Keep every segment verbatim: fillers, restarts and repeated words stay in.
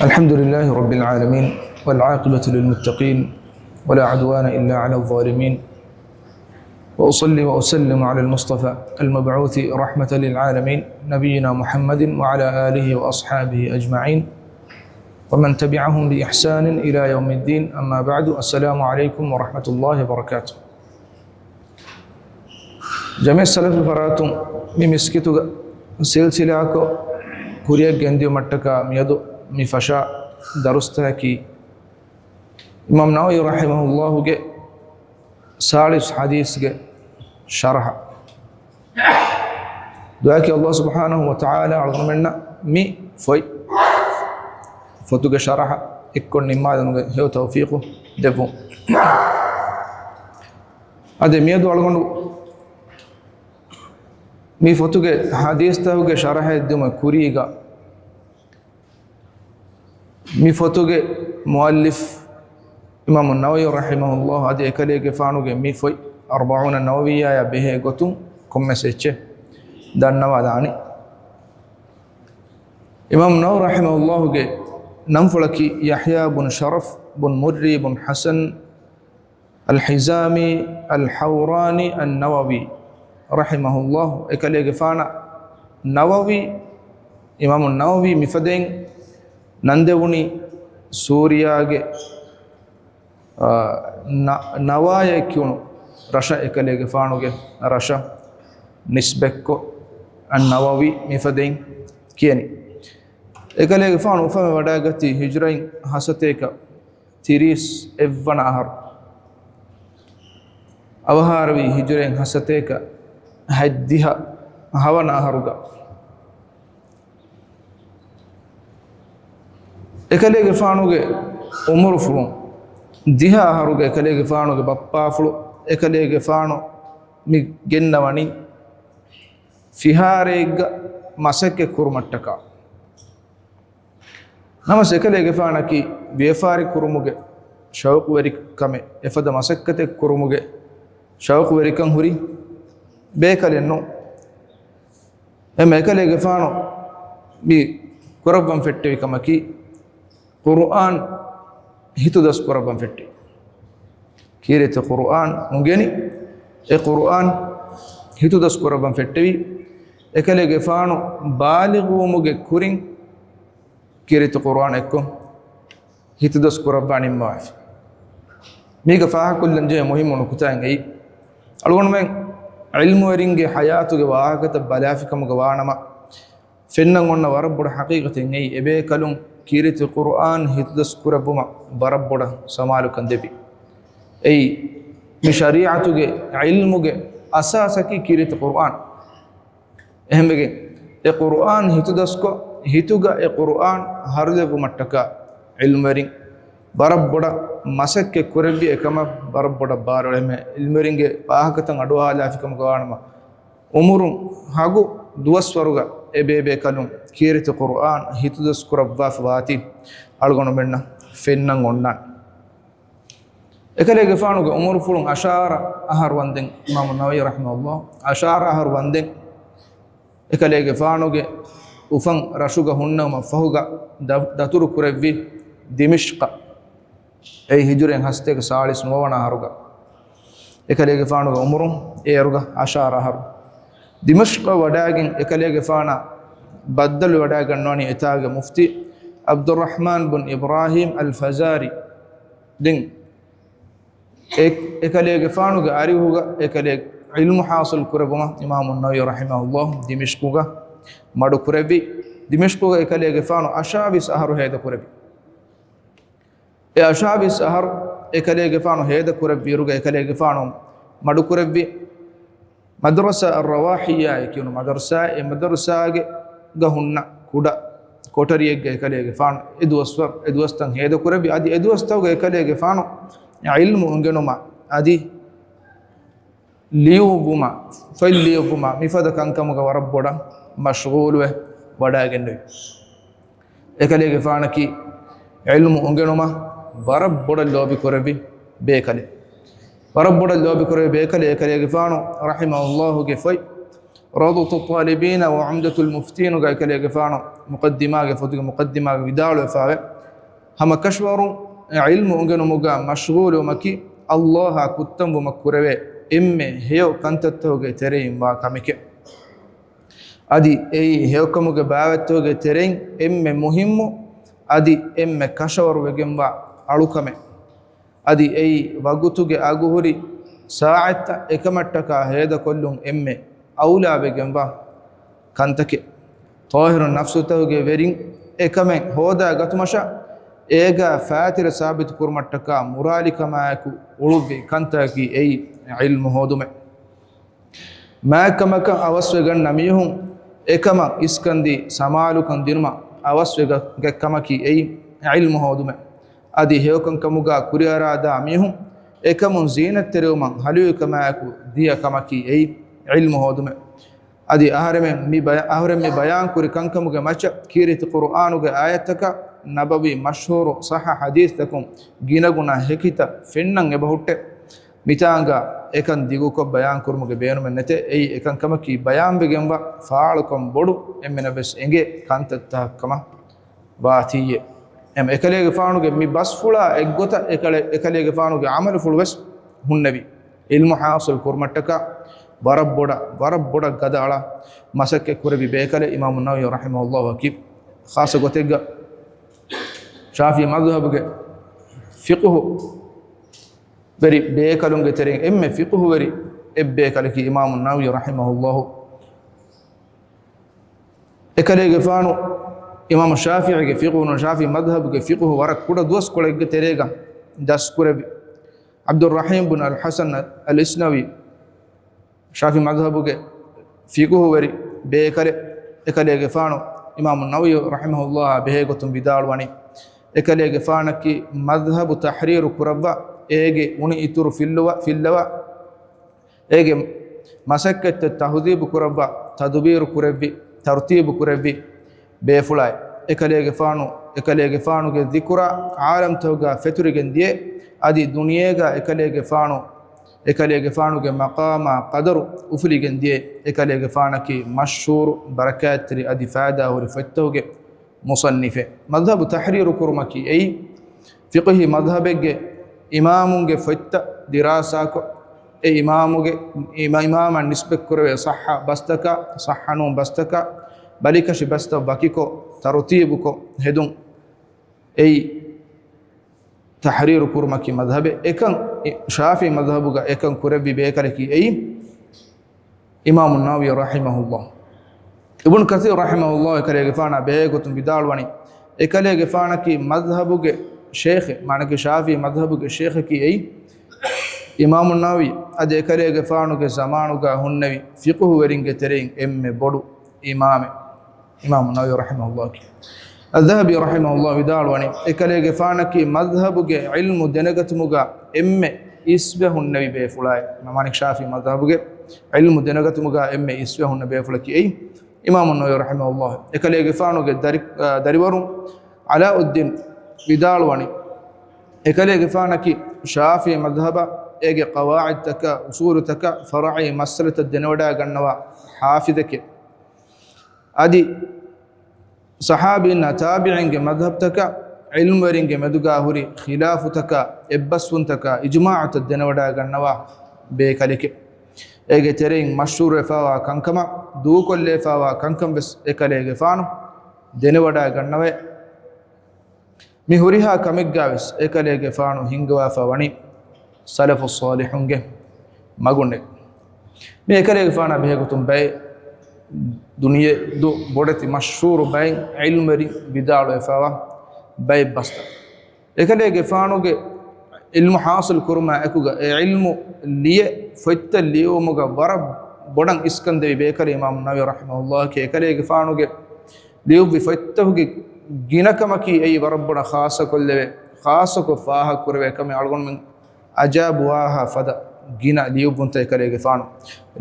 الحمد لله رب العالمين، والعاقبة للمتقين، ولا عدوان إلا على الظالمين، وأصلي وأسلم على المصطفى المبعوث رحمة للعالمين، نبينا محمد وعلى آله وأصحابه أجمعين، ومن تبعهم بإحسان إلى يوم الدين. أما بعد، السلام عليكم ورحمة الله وبركاته. ޖަމިޢުއްސަލަފު ފަރާތުން މި މިސްކިތުގަ ސިލްސިލާކޮށް ކުރިޔަށް ގެންދިއުމަށްޓަކާ މިއަދު މި ފަށާ ދަރުސްތަކަކީ އިމާމް ނަވަވީ ރަޙިމަހުﷲގެ ސާޅީސް ޙަދީޘްގެ ޝަރަޙަ. ދުޢާއަކީ ﷲ ސުބްޙާނަހޫ ވަތަޢާލާ އަޅުގަނޑުމެންނަށް މި ފޮތް، ފޮތުގެ ޝަރަޙަ އެއްކޮށް ނިންމާލުމުގެ ހެޔޮ ތައުފީޤު ދެއްވުން. އަދި މިއަދު އަޅުގަނޑު މި ފޮތުގެ ޙަދީޘްތަކުގެ ޝަރަޙައެއް ދިއުމަށް ކުރީގަ، މި ފޮތުގެ މުއައްލިފް އިމާމު ނަވަވީ ރަޙިމަހުﷲ އަދި އެކަލޭގެފާނުގެ މި ފޮތް އަރްބަޢޫނަ ނަވަވިއްޔާޔާ ބެހޭ ގޮތުން ކޮންމެސް އެއްޗެއް ދަންނަވާލާނީ. އިމާމު ނަވަވީ ރަޙިމަހުﷲގެ ނަންފުޅަކީ ޔަޙްޔާ ބުން ޝަރަފް ބުން މުއްރީ ބުން ޙަސަން އަލް ޙިޒާމީ އަލް ޙައުރާނީ އަން ނަވަވީ ރަޙިމަހުﷲ. އެކަލޭގެފާނަށް ނަވަވީ، އިމާމު ނަވަވީ މިފަދައިން ނަންދެވުނީ ސޫރިޔާގެ، އާ، ނަ-، ނަވާޔަ ކިޔުނު ރަށަށް، އެކަލޭގެފާނުގެ ރަށަށް ނިސްބަތްކޮށް އަން ނަވަވީ މިފަދައިން ކިޔަނީ. އެކަލޭގެފާނު އުފަންވެވަޑައިގަތީ ހިޖުރައިން ހަސަތޭކަ ތިރީސް އެއްވަނަ އަހަރު. އަވަހާރަވީ ހިޖުރައިން ހަސަތޭކަ ހަތްދިހަ ހަވަނަ އަހަރުގަ. އެކަލޭގެފާނުގެ އުމުރުފުޅުން ދިހަ އަހަރުގަ އެކަލޭގެފާނުގެ ބައްޕާފުޅު އެކަލޭގެފާނު މި ގެންނަވަނީ ފިހާރައެއްގަ މަސައްކަތް ކުރުމަށްޓަކާ. ނަމަވެސް އެކަލޭގެފާނަކީ ވިޔަފާރި ކުރުމުގެ ޝައުޤުވެރިކަމެއް، އެފަދަ މަސައްކަތެއް ކުރުމުގެ ޝައުޤުވެރިކަން ހުރި ބޭކަލެއް ނޫން. އެހެން އެކަލޭގެފާނު މި ކުރައްވަން ފެއްޓެވި ކަމަކީ، ޤުރުއާން ހިތުދަސް ކުރައްވަން ފެއްޓެވި. ކީރިތި ޤުރުއާން އުނގެނި، އެ ޤުރުއާން ހިތުދަސް ކުރައްވަން ފެއްޓެވި. އެކަލޭގެފާނު ބާލިޣުވުމުގެ ކުރިން ކީރިތި ޤުރުއާން އެއްކޮށް ހިތުދަސް ކުރައްވާ ނިންމަވައިފި. މީގަ ފާހަގަކޮށްލަން ޖެހޭ މުހިއްމު ނުކުތާއެއް އެއީ، އަޅުގަނޑުމެން ޢިލްމުވެރިންގެ ޙަޔާތުގެ ވާހަކަތައް ބަލާފިކަމުގަ ވާނަމަ، ފެންނަން އޮންނަ ވަރަށް ބޮޑު ޙަޤީޤަތެއް އެއީ، އެބޭކަލުން ކީރިތި ޤުރުއާން ހިތުދަސް ކުރެއްވުމަށް ވަރަށް ބޮޑަށް ސަމާލުކަން ދެއްވި. އެއީ، މި ޝަރީޢަތުގެ ޢިލްމުގެ އަސާސަކީ ކީރިތި ޤުރުއާން. އެހެންވެގެން، އެ ޤުރުއާން ހިތުދަސްކޮށް، ހިތުގަ އެ ޤުރުއާން ހަރުލެއްވުމަށްޓަކާ ޢިލްމުވެރިން ވަރަށް ބޮޑަށް މަސައްކަތް ކުރެއްވި. އެކަމަށް ވަރަށް ބޮޑަށް ބާރު އެހެން ޢިލްމުވެރިންގެ ވާހަކަތައް އަޑުއަހާލާފިކަމުގަ ވާނަމަ، އުމުރުން ހަގު ދުވަސްވަރުގަ އެބޭބޭކަލުން ކީރިތި ޤުރުއާން ހިތުދަސް ކުރައްވާފަ ވާތީ އަޅުގަނޑުމެންނަށް ފެންނަން އޮންނާނެ. އެކަލޭގެފާނުގެ އުމުރުފުޅުން އަށާރަ އަހަރު ވަންދެން، އިމާމު ނަވަވީ ރަޙިމަހުﷲ އަށާރަ އަހަރު ވަންދެން އެކަލޭގެފާނުގެ އުފަން ރަށުގަ ހުންނަވުމަށް ފަހުގަ ދަ-، ދަތުރު ކުރެއްވި ދިމިޝްޤަށް. އެއީ ހިޖުރައިން ހަސަތޭކަ ސާޅީސް ނުވަވަނަ އަހަރުގަ. އެކަލޭގެފާނުގެ އުމުރުން އޭރުގަ އަށާރަ އަހަރު. ދިމަޝްޤަށް ވަޑައިގެން އެކަލޭގެފާނާ ބައްދަލުވެވަޑައިގަންނަވަނީ އެތާގެ މުފްތީ ޢަބްދުއްރަޙްމާން ބުން އިބްރާހީމް އަލް ފަޒާރީ. ދެން އެ-، އެކަލޭގެފާނުގެ އަރިހުގަ އެކަލޭ ޢިލްމު ޙާޞިލް ކުރެއްވުމަށް އިމާމު ނަވަވީ ރަޙިމަހުﷲ ދިމިޝްޤުގަ މަޑު ކުރެއްވި. ދިމިޝްޤުގަ އެކަލޭގެފާނު އަށާވީސް އަހަރު ހޭދަ ކުރެއްވި. އެ އަށާވީސް އަހަރު އެކަލޭގެފާނު ހޭދަ ކުރެއްވިއިރުގަ އެކަލޭގެފާނު މަޑުކުރެއްވި މަދްރަސާ އައްރަވާޙިއްޔާ އޭ ކިޔުނު މަދަރުސާ، އެ މަދަރުސާގެ ގަ ހުންނަ ކުޑަ ކޮޓަރިއެއްގަ އެކަލޭގެފާނު އެ ދުވަސްވަރު، އެ ދުވަސްތައް ހޭދަ ކުރެއްވި. އަދި އެ ދުވަސްތަކުގަ އެކަލޭގެފާނު ޢިލްމު އުނގެނުމަށް އަދި ލިޔުއްވުމަށް، ފޮތް ލިޔުއްވުމަށް މިފަދަ ކަންކަމުގަ ވަރަށް ބޮޑަށް މަޝްޣޫލުވެ ވަޑައިގެންނެވި. އެކަލޭގެފާނަކީ ޢިލްމު އުނގެނުމަށް ވަރަށް ބޮޑަށް ލޯބި ކުރެއްވި ބޭކަލެއް. ވަރަށް ބޮޑަށް ލޯބި ކުރެއްވި ބޭކަލެއް. އެކަލޭގެފާނު ރަޙިމަހުﷲގެ ފޮތް ރައުޟަތުއް ޠާލިބީން ވަ ޢުމްދަތުލް މުފްތީނުގައި ކަލޭގެފާނު މުޤައްދިމާގެ ފޮތުގެ މުޤައްދިމާގަ ވިދާޅުވެފާވެ، ހަމަ ކަށަވަރުން ޢިލްމު އުނގެނުމުގަ މަޝްޣޫލުވުމަކީ ﷲ އާ ކުއްތަންވުމަށް ކުރެވޭ އެންމެ ހެޔޮ ކަންތައްތަކުގެ ތެރެއިން ވާ ކަމެކެވެ. އަދި އެއީ ހެޔޮކަމުގެ ބާވަތްތަކުގެ ތެރެއިން އެންމެ މުހިއްމު، އަދި އެންމެ ކަށަވަރުވެގެންވާ އަޅުކަމެއް. އަދި އެއީ ވަގުތުގެ އަގުހުރި ސާޢަތްތައް އެކަމަށްޓަކާ ހޭދަކޮށްލުން އެންމެ އައުލާވެގެންވާ ކަންތަކެއް. ޠާހިރު ނަފްސުތަކުގެ ވެރިން އެކަމެއް ހޯދާ ގަތުމަށާ، އޭގާ ފާތިރަ ސާބިތު ކުރުމަށްޓަކާ މުރާލިކަމާއެކު އުޅުއްވި ކަންތަކަކީ އެއީ ޢިލްމު ހޯދުމެވެ. މާތްކަމަކަށް އަވަސްވެގަންނަ މީހުން އެކަމަށް އިސްކަންދީ ސަމާލުކަން ދިނުމަށް އަވަސްވެ ގަ-، ގަތް ކަމަކީ އެއީ ޢިލްމު ހޯދުމެވެ. އަދި ހެޔޮކަންކަމުގާ ކުރިއަރާދާ މީހުން އެކަމުން ޒީނަތްތެރިވުމަށް ހަލުވި ކަމާއެކު ދިޔަ ކަމަކީ އެއީ ޢިލްމު ހޯދުމެވެ. އަދި އަހަރެމެން މި ބަޔާ-، އަހަރެން މި ބަޔާންކުރި ކަންކަމުގެ މައްޗަށް ކީރިތި ޤުރުއާނުގެ އާޔަތްތަކާ ނަބަވީ މަޝްހޫރު ޞައްޙަ ޙަދީޘްތަކުން ގިނަގުނަ ހެކިތައް ފެންނަން އެބަހުއްޓޭ. މިތާނގަ އެކަން ދިގުކޮށް ބަޔާންކުރުމުގެ ބޭނުމެއް ނެތޭ. އެއީ އެކަންކަމަކީ ބަޔާންވެގެންވާ ފާޅުކަން ބޮޑު އެންމެނަށްވެސް އެނގޭ ކަންތައްތަކަކަމަށް ވާތީއޭ. އެމް އެކަލޭގެފާނުގެ މި ބަސްފުޅާ އެއްގޮތަށް އެކަލޭ-، އެކަލޭގެފާނުގެ ޢަމަލުފުޅު ވެސް ހުންނެވި. ޢިލްމު ޙާޞިލް ކުރުމަށްޓަކާ ވަރަށް ބޮޑަށް، ވަރަށް ބޮޑަށް ގަދައަޅާ މަސައްކަތް ކުރެއްވި ބޭކަލެއް އިމާމު ނަވަވީ ރަޙިމަހުﷲ އަކީ. ޚާއްޞަ ގޮތެއްގަ ޝާފިޢީ މަޛްހަބުގެ ފިޤުހު ވެރި ބޭކަލުންގެ ތެރެއިން އެންމެ ފިޤުހުވެރި އެއްބޭކަލަކީ އިމާމު ނަވަވީ ރަޙިމަހުﷲ. އެކަލޭގެފާނު އިމާމު ޝާފިޢީގެ ފިޤުހު ނޫން، ޝާފިޢީ މަޛްހަބުގެ ފިޤުހު ވަރަށް ކުޑަ ދުވަސްކޮޅެއްގެ ތެރޭގަ ދަސްކުރެއްވި ޢަބްދުއްރަޙީމް ބުން އަލް ޙަސަން އަލް އިސްނަވީ، ޝާފިޢީ މަޛްހަބުގެ ފިޤުހުވެރި ބޭކަލެއް. އެކަލޭގެފާނު އިމާމު ނަވަވީ ރަޙިމަހުﷲ އާ ބެހޭގޮތުން ވިދާޅުވަނީ، އެކަލޭގެފާނަކީ މަޛްހަބު ތަޙްރީރު ކުރައްވާ، އޭގެ އުނި އިތުރު ފިއްލުވާ، ފިއްލަވާ، އޭގެ މަސައްކަތްތައް ތަހުޛީބު ކުރައްވާ، ތަދުބީރު ކުރެއްވި، ތަރުތީބު ކުރެއްވި ބޭފުޅާއެއް. އެކަލޭގެފާނު، އެކަލޭގެފާނުގެ ޛިކުރާ ޢާލަމްތަކުގާ ފެތުރިގެން ދިޔައީ. އަދި ދުނިޔޭގާ އެކަލޭގެފާނު، އެކަލޭގެފާނުގެ މަޤާމާ ޤަދަރު އުފުލިގެން ދިޔައީ. އެކަލޭގެފާނަކީ މަޝްހޫރު، ބަރަކާތްތެރި އަދި ފާއިދާހުރި ފޮތްތަކުގެ މުޞައްނިފެއް. މަޛްހަބު ތަޙްރީރު ކުރުމަކީ އެއީ، ފިޤުހީ މަޛްހަބެއްގެ އިމާމުންގެ ފޮތްތައް ދިރާސާކޮށް، އެ އިމާމުގެ، އިމާ-، އިމާމަށް ނިސްބަތްކުރެވޭ ޞައްޙަ ބަސްތަކާ، ޞައްޙަ ނޫން ބަސްތަކާ، ބަލިކަށި ބަސްތައް ވަކިކޮށް، ތަރުތީބުކޮށް ހެދުން. އެއީ ތަޙްރީރު ކުރުމަކީ މަޛްހަބެއް. އެކަން ޝާފިޢީ މަޛްހަބުގަ އެކަން ކުރެއްވި ބޭކަލަކީ އެއީ، އިމާމު ނަވަވީ ރަޙިމަހުﷲ. އިބްނު ކަޘީރު ރަޙިމަހުﷲ އެކަލޭގެފާނާ ބެހޭގޮތުން ވިދާޅުވަނީ، އެކަލޭގެފާނަކީ މަޛްހަބުގެ ޝޭޚެއް، މާނަކީ ޝާފިޢީ މަޛްހަބުގެ ޝޭޚަކީ އެއީ، އިމާމު ނަވަވީ. އަދި އެކަލޭގެފާނުގެ ޒަމާނުގާ ހުންނެވި ފިޤުހުވެރިންގެ ތެރެއިން އެންމެ ބޮޑު އިމާމެއް، އިމާމު ނަވަވީ ރަޙިމަހުﷲ ކީ. އައްޛަހަބީ ރަޙިމަހުﷲ ވިދާޅުވަނީ، އެކަލޭގެފާނަކީ މަޛްހަބުގެ ޢިލްމު ދެނެގަތުމުގާ އެންމެ އިސްވެ ހުންނެވި ބޭފުޅާއެއް. މާނަކީ ޝާފިޢީ މަޛްހަބުގެ ޢިލްމު ދެނެގަތުމުގާ އެންމެ އިސްވެ ހުންނެވި ބޭފުޅަކީ އެއީ އިމާމު ނަވަވީ ރަޙިމަހުﷲ. އެކަލޭގެފާނުގެ ދަރި-، އާ، ދަރިވަރު ޢަލާއުއްދީން ވިދާޅުވަނީ، އެކަލޭގެފާނަކީ ޝާފިޢީ މަޛްހަބަށް އޭގެ ޤަވާޢިދުތަކާ، އުޞޫލުތަކާ، ފަރުޢީ މައްސަލަތައް ދެނެވަޑައިގަންނަވާ ޙާފިޡެކޭ. އަދި ޞަޙާބީންނާ ތާބިޢީންގެ މަޛްހަބްތަކާ، ޢިލްމުވެރިންގެ މެދުގާ ހުރި ޚިލާފުތަކާ، އެއްބަސްވުންތަކާ، އިޖުމާޢުތައް ދެނެވަޑައިގަންނަވާ ބޭކަލެކޭ. އޭގެ ތެރެއިން މަޝްހޫރުވެފާވާ ކަންކަމާ، ދޫކޮށްލައިފާވާ ކަންކަން ވެސް އެކަލޭގެފާނު ދެނެވަޑައިގަންނަވައޭ. މި ހުރިހާ ކަމެއްގާވެސް އެކަލޭގެފާނު ހިންގަވާފަ ވަނީ ސަލަފުއް ޞާލިޙުންގެ މަގުންނެވި. މި އެކަލޭގެފާނާ ބެހޭގޮތުން ބައެއް ދުނިޔެ ދު ބޮޑެތި މަޝްހޫރު ބައެއް ޢިލްމުވެރިން ވިދާޅުވެފާވާ ބައެއް ބަސްތައް. އެކަލޭގެފާނުގެ ޢިލްމު ޙާޞިލް ކުރުމާ އެކުގަ އެ ޢިލްމު ލިޔެ ފޮތްތައް ލިޔުމުގަ ވަރަށް ބޮޑަށް އިސްކަންދެވި ބޭކަލެއް އިމާމު ނަވަވީ ރަޙިމަހުﷲ ކީ. އެކަލޭގެފާނުގެ ލިޔުއްވި ފޮތްތަކުގެ ގިނަކަމަކީ އެއީ ވަރަށް ބޮޑަށް ޚާއްޞަކޮށްލެވޭ، ޚާއްޞަކޮށް ފާހަގަކުރެވޭ ކަމެއް. އަޅުގަނޑުމެން އަޖައިބުވާހާ ފަދަ ގިނަ ލިޔުއްވުންތައް އެކަލޭގެފާނު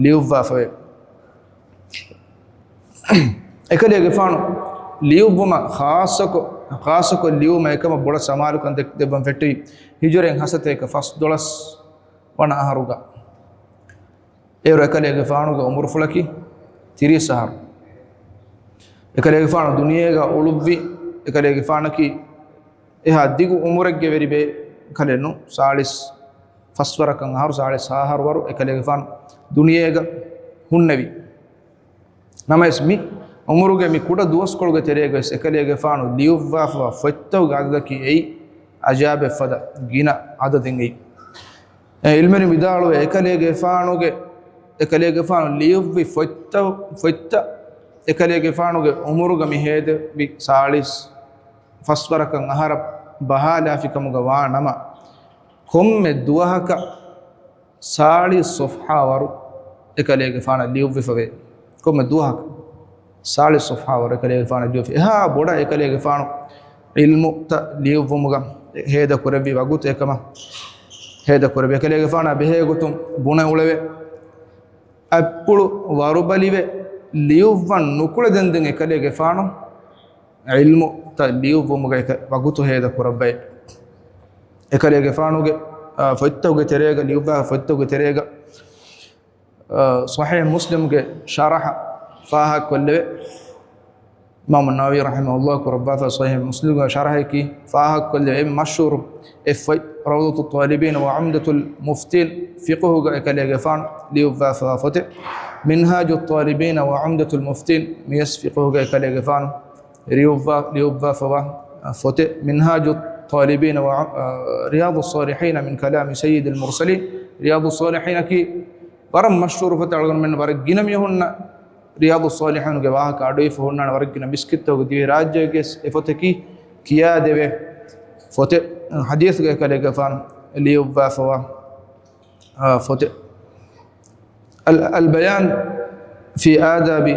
ލިޔުއްވާފަވޭ. އެކަލޭގެފާނު ލިޔުއްވުމަށް ޚާއްޞަކޮށް، ޚާއްޞަކޮށް ލިޔުއްވުމަށް އެކަމަށް ބޮޑަށް ސަމާލުކަން ދެ-، ދެއްވަން ފެއްޓެވި ހިޖުރައިން ހަސަތޭކަ ފަސްދޮޅަސް ވަނަ އަހަރުގަ. އޭރު އެކަލޭގެފާނުގެ އުމުރުފުޅަކީ ތިރީސް އަހަރު. އެކަލޭގެފާނު ދުނިޔޭގަ އުޅުއްވި، އެކަލޭގެފާނަކީ އެހާ ދިގު އުމުރެއްގެ ވެރިބޭ ކަލެއް ނޫން. ސާޅީސް ފަސްވަރަކަށް އަހަރު، ސާޅީސް ހަ އަހަރު ވަރު އެކަލޭގެފާނު ދުނިޔޭގަ ހުންނެވި. ނަމަވެސް މި އުމުރުގެ މި ކުޑަ ދުވަސްކޮޅުގެ ތެރޭގަވެސް އެކަލޭގެފާނު ލިޔުއްވާފަވާ ފޮތްތަކުގެ އަދަދަކީ އެއީ އަޖާބެއްފަދަ ގިނަ އަދަދެއް އެއީ. އެ ޢިލްމުވެރިން ވިދާޅުވޭ، އެކަލޭގެފާނުގެ، އެކަލޭގެފާނު ލިޔުއްވި ފޮތްތައް، ފޮތްތައް އެކަލޭގެފާނުގެ އުމުރުގަ މި ހޭދެވި ސާޅީސް ފަސްވަރަކަށް އަހަރަށް ބަހާލާފިކަމުގަ ވާ ނަމަ، ކޮންމެ ދުވަހަކަށް ސާޅީސް ޞަފްޙާ ވަރު އެކަލޭގެފާނަށް ލިޔުއްވިފަވޭ. ކޮންމެ ދުވަހަކަށް ސާޅީސް ޞަފްޙާ ވަރު އެކަލޭގެފާނަށް ލިޔުއްވި. އެހާ ބޮޑަށް އެކަލޭގެފާނު ޢިލްމުތައް ލިޔުއްވުމުގަ ހޭދަ ކުރެއްވި ވަގުތު އެކަމަށް ހޭދަ ކުރެއްވި. އެކަލޭގެފާނާ ބެހޭ ގޮތުން ބުނެ އުޅެވޭ. އަތްޕުޅު ވަރުބަލިވެ ލިޔުއްވަން ނުކުޅެދެންދެން އެކަލޭގެފާނު ޢިލްމުތައް ލިޔުއްވުމުގަ އެކަ-، ވަގުތު ހޭދަ ކުރައްވައި. އެކަލޭގެފާނުގެ، އާ، ފޮތްތަކުގެ ތެރޭގަ ލިޔުއްވާ ފޮތްތަކުގެ ތެރޭގަ، އާ، ޞަޙީޙު މުސްލިމްގެ ޝަރަޙަ ފާހަގަކޮށްލެވޭ. އިމާމު ނަވަވީ ރަޙިމަހުﷲ ކުރައްވާފަ ޞަޙީޙު މުސްލިމްގެ ޝަރަޙައަކީ ފާހަގަކޮށްލެވޭ އެންމެ މަޝްހޫރު އެއް ފޮތް، ރައުޟަތުއް ޠާލިބީން ވަޢުމްދަތުލް މުފްތީން، ފިޤުހުގަ އެކަލޭގެފާނު ލިޔުއްވާފަވާ ފޮތެއް، މިންހާޖުއް ޠާލިބީން ވަޢުމްދަތުލް މުފްތީން، މިވެސް ފިޤުހުގަ އެކަލޭގެފާނު ލިޔުއްވާ-، ލިޔުއްވާފަވާ ފޮތެއް، މިންހާޖުއް ޠާލިބީން ވަ، އާ، ރިޔާޟުއް ޞާލިޙީން މިން ކަލާމި ސައްޔިދިލް މުރްސަލީން. ރިޔާޟުއް ޞާލިޙީނަކީ ވަރަށް މަޝްހޫރު ފޮތެއް، އަޅުގަނޑުމެން ވަރަށް ގިނަ މީހުންނަށް ރިޔާޟުއް ޞާލިޙީނުގެ ވާހަކަ އަޑުއިވިފަ ހުންނާނެ، ވަރަށް ގިނަ މިސްކިތްތަކުގެ ދިވެހިރާއްޖޭގެ އެ ފޮތަކީ ކިޔާދެވޭ ފޮތެއް، ޙަދީޘްގެ އެކަލޭގެފާނު ލިޔުއްވާފަވާ، އާ، ފޮތެއް. އަލް، އަލް ބަޔާން ފީ އާދާބި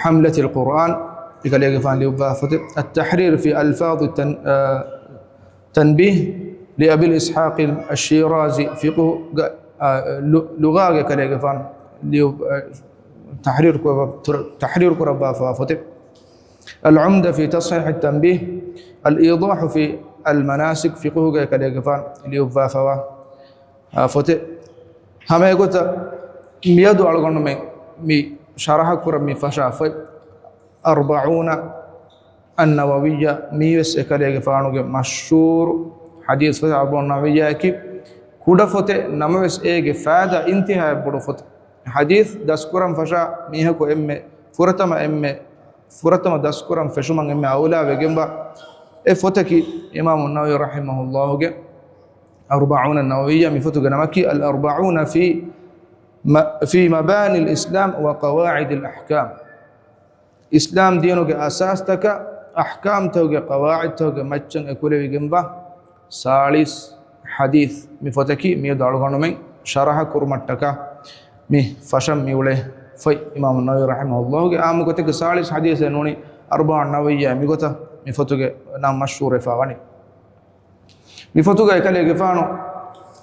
ޙަމްލަތިލް ޤުރްއާން، އެކަލޭގެފާނު ލިޔުއްވާ ފޮތެއް. އައްތަޙްރީރު ފީ އަލްފާޟި ތަން، އާ، ތަންބީހް ލި އަބިލް އިސްޙާޤިލް ޝީރާޒީ ފިޤުހުގެ، އާ، ލު، ލުޣާގެ ކަލޭގެފާނު ލިޔު، އާ، ތަޙްރީރު ކުރައްވާ، ތަޙްރީރު ކުރައްވާފަވާ ފޮތެއް. އަލްޢުމްދަ ފީ ތަޞްޙީޙި ތަންބީހް، އަލް އީޟާޙު ފީ އަލް މަނާސިކް ފިޤުހުގެ ކަލޭގެފާނު ލިޔުއްވާފަވާ، އާ، ފޮތެއް. ހަމައެގޮތަށް މިއަދު އަޅުގަނޑުމެން މި ޝަރަޙަ ކުރަން މި ފަށާ ފޮތް، އަރްބަޢޫނަ އައްނަވަވިއްޔާ، މީވެސް އެކަލޭގެފާނުގެ މަޝްހޫރު ޙަދީޘް ފޮތެއް. އަރްބަޢޫނަ ނަވަވިއްޔާއަކީ ކުޑަ ފޮތެއް ނަމަވެސް، އޭގެ ފައިދާ އިންތިހާއަށް ބޮޑު ފޮތެއް. ޙަދީޘް ދަސްކުރަން ފަށާ މީހަކު އެންމެ ފުރަތަމަ، އެންމެ ފުރަތަމަ ދަސްކުރަން ފެށުމަށް އެންމެ އައުލާ ވެގެންވާ އެއް ފޮތަކީ އިމާމު ނަވަވީ ރަޙިމަހުﷲގެ އަރްބަޢޫނަ ނަވަވިއްޔާ. މި ފޮތުގެ ނަމަކީ އަލް އަރްބަޢޫނަ ފީ މަ، ފީ މަބާނިލް އިސްލާމް ވަ ޤަވާޢިދިލް އަޙްކާމް. އިސްލާމް ދީނުގެ އަސާސްތަކާ އަޙްކާމްތަކުގެ ޤަވާޢިދުތަކުގެ މައްޗަށް އެކުލެވިގެންވާ ސާޅީސް ޙަދީޘް. މި ފޮތަކީ މިއަދު އަޅުގަނޑުމެން ޝަރަޙަ ކުރުމަށްޓަކާ މި ފަށަން މިއުޅޭ ފޮތް. އިމާމު ނަވަވީ ރަޙިމަހުﷲގެ އާއްމު ގޮތެއްގެ ސާޅީސް ޙަދީޘޭ ނޫނީ އަރްބަޢޫނަ ނަވަވިއްޔާ. މިގޮތަށް މި ފޮތުގެ ނަން މަޝްހޫރުވެފަ ވަނީ. މި ފޮތުގަ އެކަލޭގެފާނު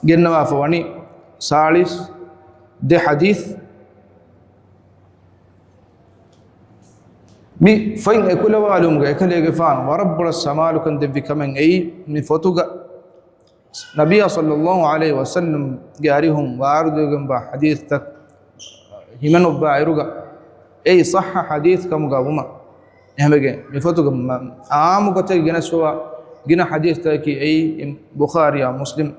ގެންނަވާފަ ވަނީ ސާޅީސް ދެ ޙަދީޘް. މި ފޮތް އެކުލަވާލުމުގަ އެކަލޭގެފާނު ވަރަށް ބޮޑަށް ސަމާލުކަން ދެއްވި ކަމެއް އެއީ، މި ފޮތުގަ ނަބިއްޔާ ޞައްލައްލާހު ޢަލައިހި ވަސައްލަމްގެ އަރިހުން ވާރިދުވެގެންވާ ޙަދީޘްތައް ހިމެނުއްވާ އިރުގަ، އެއީ ޞައްޙަ ޙަދީޘް ކަމުގަ ވުމަށް. އެހެންވެގެން މި ފޮތުގަ މަ، އާއްމު ގޮތެއް ގެނެސްފަވާ ގިނަ ޙަދީޘްތަކަކީ އެއީ ބުޚާރީއާ މުސްލިމް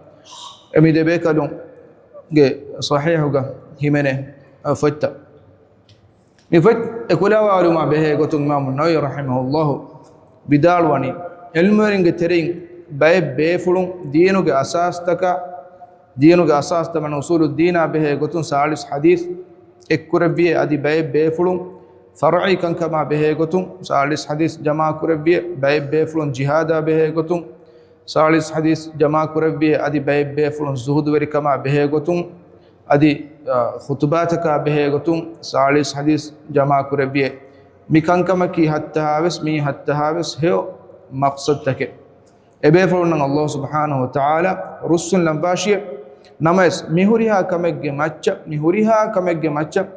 އެ މި ދެބޭކަލުންގެ ޞަޙީޙުގަ ހިމެނޭ ފޮތްތައް. މި ފޮތް އެކުލަވާލުމާ ބެހޭ ގޮތުން އިމާމު ނަވަވީ ރަޙިމަހުﷲ ވިދާޅުވަނީ، ޢިލްމުވެރިންގެ ތެރެއިން ބައެއް ބޭފުޅުން ދީނުގެ އަސާސްތަކާ، ދީނުގެ އަސާސްތައް މަން އުޞޫލުއްދީނާ ބެހޭ ގޮތުން ސާޅީސް ޙަދީޘް އެއްކުރެއްވިއޭ، އަދި ބައެއް ބޭފުޅުން ފަރުޢީ ކަންކަމާ ބެހޭ ގޮތުން ސާޅީސް ޙަދީޘް ޖަމާކުރެއްވިއޭ، ބައެއް ބޭފުޅުން ޖިހާދާ ބެހޭ ގޮތުން ސާޅީސް ޙަދީޘް ޖަމާކުރެއްވިއޭ، އަދި ބައެއް ބޭފުޅުން ޒުހުދުވެރިކަމާ ބެހޭ ގޮތުން، އަދި، އަ، ޚުތުބާތަކާ ބެހޭ ގޮތުން ސާޅީސް ޙަދީޘް ޖަމާކުރެއްވިއޭ. މި ކަންކަމަކީ ހައްތަހާވެސް، މީ ހައްތަހާވެސް ހެޔޮ މަޤްޞަދުތަކެއް. އެބޭފުޅުންނަށް ﷲ ސުބްޙާނަހޫ ވަތަޢާލާ ރުއްސުން ލައްވާށިއެވެ. ނަމަވެސް، މި ހުރިހާ ކަމެއްގެ މައްޗަށް، މި ހުރިހާ ކަމެއްގެ މައްޗަށް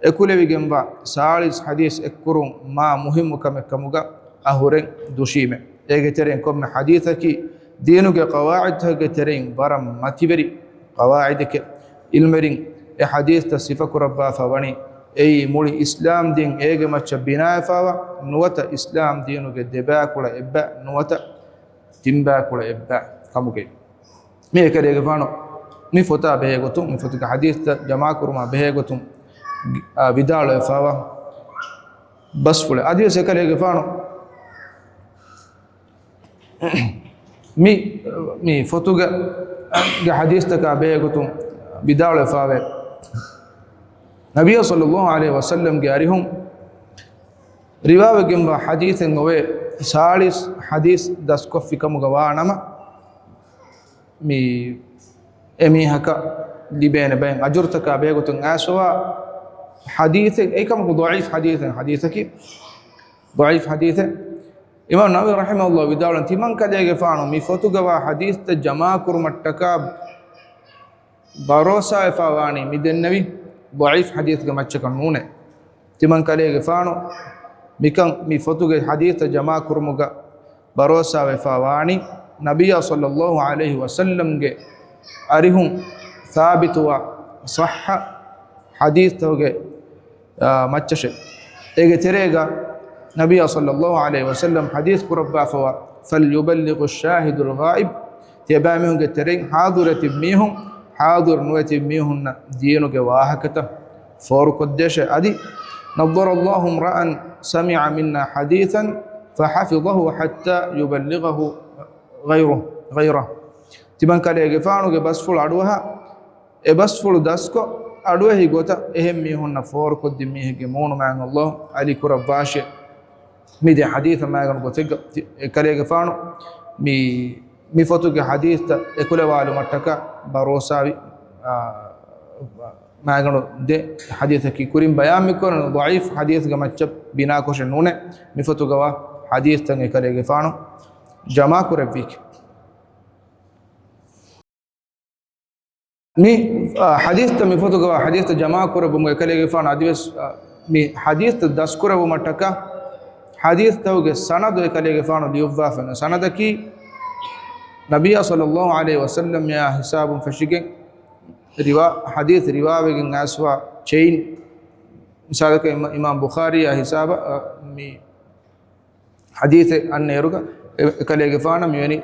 އެކުލެވިގެންވާ ސާޅީސް ޙަދީޘް އެއްކުރުން މާ މުހިއްމު ކަމެއް ކަމުގަ އަހުރެން ދުށީމެ. އޭގެ ތެރެއިން ކޮންމެ ޙަދީޘަކީ ދީނުގެ ޤަވާޢިދުތަކުގެ ތެރެއިން ވަރަށް މަތިވެރި ޤަވާޢިދެކެ. ޢިލްމުވެރިން އެ ޙަދީޘްތައް ސިފަކުރައްވާފަ ވަނީ އެއީ މުޅި އިސްލާމް ދީން އޭގެ މައްޗަށް ބިނާވެފާވާ، ނުވަތަ އިސްލާމް ދީނުގެ ދެބައިކުޅަ އެއްބައި ނުވަތަ ތިންބައިކުޅަ އެއްބައި ކަމުގައި. މި އެކަލޭގެފާނު މި ފޮތާ ބެހޭގޮތުން، މި ފޮތުގެ ޙަދީޘްތައް ޖަމާކުރުމާ ބެހޭގޮތުން، އާ، ވިދާޅުވެފާވާ ބަސްފުޅެއް. އަދިވެސް އެކަލޭގެފާނު މި، މި ފޮތުގެ، ގެ ޙަދީޘްތަކާ ބެހޭގޮތުން ވިދާޅުވެފާވޭ. ނަބިއްޔާ ޞައްލައްލާހު ޢަލައިހި ވަސައްލަމްގެ އަރިހުން ރިވާވެގެންވާ ޙަދީޘެއް އޮވޭ، ސާޅީސް ޙަދީޘް ދަސްކޮށްފި ކަމުގަ ވާ ނަމަ، މި އެމީހަކަށް ލިބޭނެ ބައެއް އަޖުރުތަކާ ބެހޭގޮތުން އައިސްފަވާ ޙަދީޘެއް، އެއީ ކަމަކު ޟަޢީފް ޙަދީޘެއް، ޙަދީޘަކީ ޟަޢީފް ޙަދީޘެއް. އިމާމް ނަވަވީ ރަޙިމަހުﷲ ވިދާޅުވަނީ، ތިމަން ކަލޭގެފާނު މި ފޮތުގަވާ ޙަދީޘްތައް ޖަމާކުރުމަށްޓަކާ ބަރޯސާވެފާ ވާނީ މި ދެންނެވި ޟަޢީފް ޙަދީޘްގެ މައްޗަކަށް ނޫނޭ. ތިމަން ކަލޭގެފާނު މިކަން މި ފޮތުގެ ޙަދީޘްތައް ޖަމާކުރުމުގަ ބަރޯސާވެފާ ވާނީ ނަބިއްޔާ ޞައްލައްލާހު ޢަލައިހި ވަސައްލަމްގެ އަރިހުން ސާބިތުވާ ޞައްޙަ ޙަދީޘްތަކުގެ، އާ، މައްޗަށެ. އޭގެ ތެރޭގަ ނަބިއްޔާ ޞައްލައްލާހު ޢަލައިހި ވަސައްލަމް ޙަދީޘް ކުރައްވާފަވާ، "فليبلغ الشاهد الغائب." ތިޔަބައިމީހުންގެ ތެރެއިން ޙާޟިރުވެތި މީހުން، ޙާޟިރު ނުވެތި މީހުންނަށް ދީނުގެ ވާހަކަތައް ފޯރުކޮށްދޭށޭ. އަދި، "نضر الله امرأ سمع منا حديثا فحفظه حتى يبلغه غيره، غيره." ތިމަން ކަލޭގެފާނުގެ ބަސްފުޅު އަޑުއަހާ، އެ ބަސްފުޅު ދަސްކޮށް، އަޑުއެހި ގޮތަށް އެހެން މީހުންނަށް ފޯރުކޮށްދިން މީހެއްގެ މޫނު މާތް ﷲ އަލި ކުރައްވާށޭ. މި ދެ ޙަދީޘަށް މާގަނޑު ގޮތެއްގަ ތި-، އެ ކަލޭގެފާނު މި، މި ފޮތުގެ ޙަދީޘްތައް އެކުލަވާލުމަށްޓަކާ ބަރޯސާވި، އާ، މާގަނޑު ދެ ޙަދީޘަކީ ކުރިން ބަޔާން މިކުރަނީ ޟަޢީފް ޙަދީޘްގެ މައްޗަށް ބިނާކޮށެއް ނޫނޭ. މި ފޮތުގަވާ ޙަދީޘްތައް އެކަލޭގެފާނު ޖަމާކުރެއްވީކީ. މި، އާ، ޙަދީޘްތައް މި ފޮތުގަވާ ޙަދީޘްތައް ޖަމާކުރެއްވުމުގެ އެކަލޭގެފާނު އަދިވެސް، އާ، މި ޙަދީޘްތައް ދަސްކުރެއްވުމަށްޓަކާ ޙަދީޘްތަކުގެ ސަނަދު އެކަލޭގެފާނު ލިޔުއްވާފައި. ސަނަދަކީ ނަބިއްޔާ ޞައްލައްލާހު ޢަލައިހި ވަސައްލަމްއާ ހިސާބުން ފެށިގެން ރިވާ، ޙަދީޘް ރިވާވެގެން އައިސްފަވާ ޗެއިން. މިސާލަކަށް އިމާ-، އިމާމް ބުޚާރީއާ ހިސާބަށް، އާ، މި ޙަދީޘެއް އަންނައިރުގަ އެ-، އެކަލޭގެފާނަށް މިވެނި،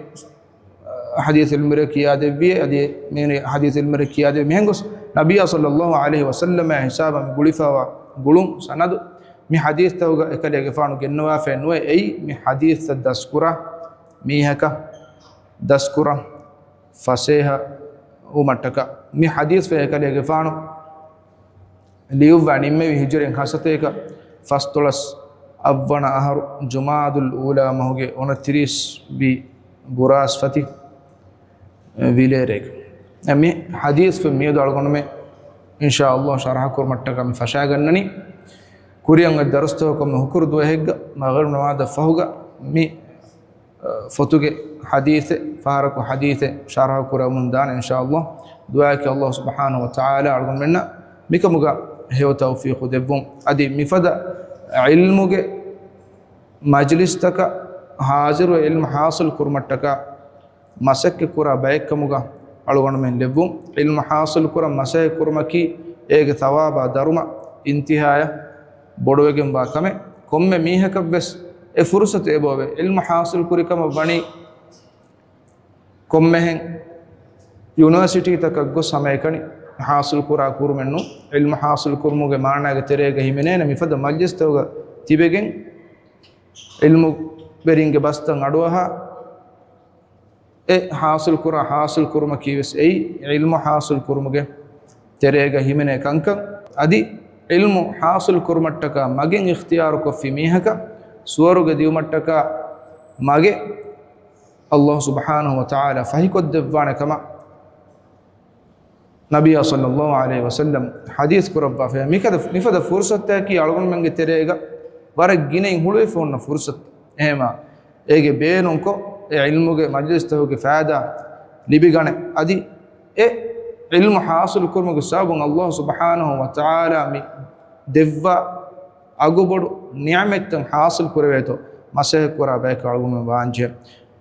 އަ، ޙަދީޘް ޢިލްމުވެރި ކިޔާދެއްވިއޭ، އަދި މިވެނި ޙަދީޘް ޢިލްމުވެރި ކިޔާދެއްވި މިހެން ގޮސް، ނަބިއްޔާ ޞައްލައްލާހު ޢަލައިހި ވަސައްލަމާ ހިސާބަށް މި ގުޅިފައިވާ ގުޅުން ސަނަދު މި ޙަދީޘްތަކުގަ އެކަލޭގެފާނު ގެންނަވާފައެއް ނުވޭ. އެއީ މި ޙަދީޘްތައް ދަސްކުރާ މީހަކަށް ދަސްކުރަން ފަސޭހަ ވުމަށްޓަކާ. މި ޙަދީޘް ފެ އެކަލޭގެފާނު ލިޔުއްވާ ނިންމެވި ހިޖުރީ ހަސަތޭކަ ފަސްދޮޅަސް އަށްވަނަ އަހަރު ޖުމާދުލް އޫލާ މަހުގެ އުނަތިރީސް ވި ބުރާސްފަތި ވިލޭރޭގަ. މި ޙަދީޘް ފެ މިއަދު އަޅުގަނޑުމެން އިންޝާﷲ ޝަރަޙަ ކުރުމަށްޓަކާ މި ފަށާގަންނަނީ. ކުރިއަށް އޮތް ދަރުސްތަކުގަ ކޮންމެ ހުކުރު ދުވަހެއްގަ މަޣްރިބް ނަމާދަށް ފަހުގަ މި ފޮތުގެ ޙަދީޘެއް، ފަހަރަކު ޙަދީޘެއް ޝަރަޙަ ކުރަމުން ދާނެ އިންޝާﷲ. ދުޢާއަކީ ﷲ ސުބްޙާނަހޫ ވަތަޢާލާ އަޅުގަނޑުމެންނަށް މިކަމުގަ ހެޔޮ ތައުފީޤު ދެއްވުން. އަދި މިފަދަ ޢިލްމުގެ މަޖްލިސްތަކަށް ޙާޟިރުވެ ޢިލްމު ޙާޞިލް ކުރުމަށްޓަކާ މަސައްކަތް ކުރާ ބައެއްކަމުގަ އަޅުގަނޑުމެން ލެއްވުން. ޢިލްމު ޙާޞިލް ކުރަން މަސައްކަތް ކުރުމަކީ އޭގެ ޘަވާބާ ދަރުމަ އިންތިހާޔަށް ބޮޑުވެގެންވާ ކަމެއް. ކޮންމެ މީހަކަށްވެސް އެ ފުރުޞަތު އެބައޮވޭ. ޢިލްމު ޙާޞިލް ކުރި ކަމަށް ވަނީ ކޮންމެހެން ޔުނިވަރސިޓީތަކަށް ގޮސް ހަމައެކަނި ޙާޞިލް ކުރާ ކުރުމެއް ނޫން. ޢިލްމު ޙާޞިލް ކުރުމުގެ މާނައިގެ ތެރޭގަ ހިމެނޭނެ މިފަދަ މަޖްލިސްތަކުގަ ތިބެގެން ޢިލްމުވެރިންގެ ބަސްތައް އަޑުއަހާ، އެ ޙާޞިލް ކުރާ، ޙާޞިލް ކުރުމަކީ ވެސް އެއީ ޢިލްމު ޙާޞިލް ކުރުމުގެ ތެރޭގަ ހިމެނޭ ކަންކަން. އަދި ޢިލްމު ޙާޞިލް ކުރުމަށްޓަކާ މަގެއް އިޚްތިޔާރުކޮށްފި މީހަކަށް ސުވަރުގެ ދިއުމަށްޓަކާ މަގެއް ﷲ ސުބްޙާނަހޫ ވަތަޢާލާ ފަހިކޮށްދެއްވާނެ ކަމަށް ނަބިއްޔާ ޞައްލައްލާހު ޢަލައިހި ވަސައްލަމް ޙަދީޘް ކުރައްވާފައި. މިފަދަ، މިފަދަ ފުރުޞަތަކީ އަޅުގަނޑުމެންގެ ތެރޭގަ ވަރަށް ގިނައިން ހުޅުވިފަ ހުންނަ ފުރުޞަތު. އެހެމާ އޭގެ ބޭނުންކޮށް، އެ ޢިލްމުގެ މަޖްލިސްތަކުގެ ފައިދާ ލިބިގަނެ. އަދި އެ ޢިލްމު ޙާޞިލް ކުރުމުގެ ސަބަބުން ﷲ ސުބްޙާނަހޫ ވަތަޢާލާ މި ދެއްވާ އަގުބޮޑު ނިޢުމަތްތައް ޙާޞިލް ކުރެވޭތޯ، މަސައްކަތް ކުރާ ބަޔަކަށް އަޅުގަނޑުމެން ވާންޖެހޭ.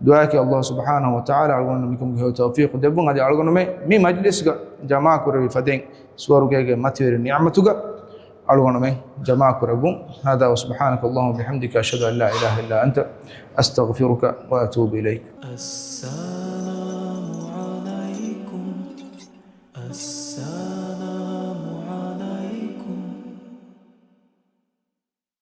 ދުޢާއަކީ ﷲ ސުބްޙާނަހޫ ވަތަޢާލާ އަޅުގަނޑު މިކަމުގެ ހެޔޮ ތައުފީޤު ދެއްވުން. އަދި އަޅުގަނޑުމެން މި މަޖްލިސްގަ ޖަމާކުރެވި ފަދައިން ސުވަރުގޭގެ މަތިވެރި ނިޢުމަތުގަ އަޅުގަނޑުމެން ޖަމާކުރެއްވުން. هذا وسبحانك اللهم وبحمدك، أشهد أن لا إله إلا أنت، أستغفرك وأتوب إليك.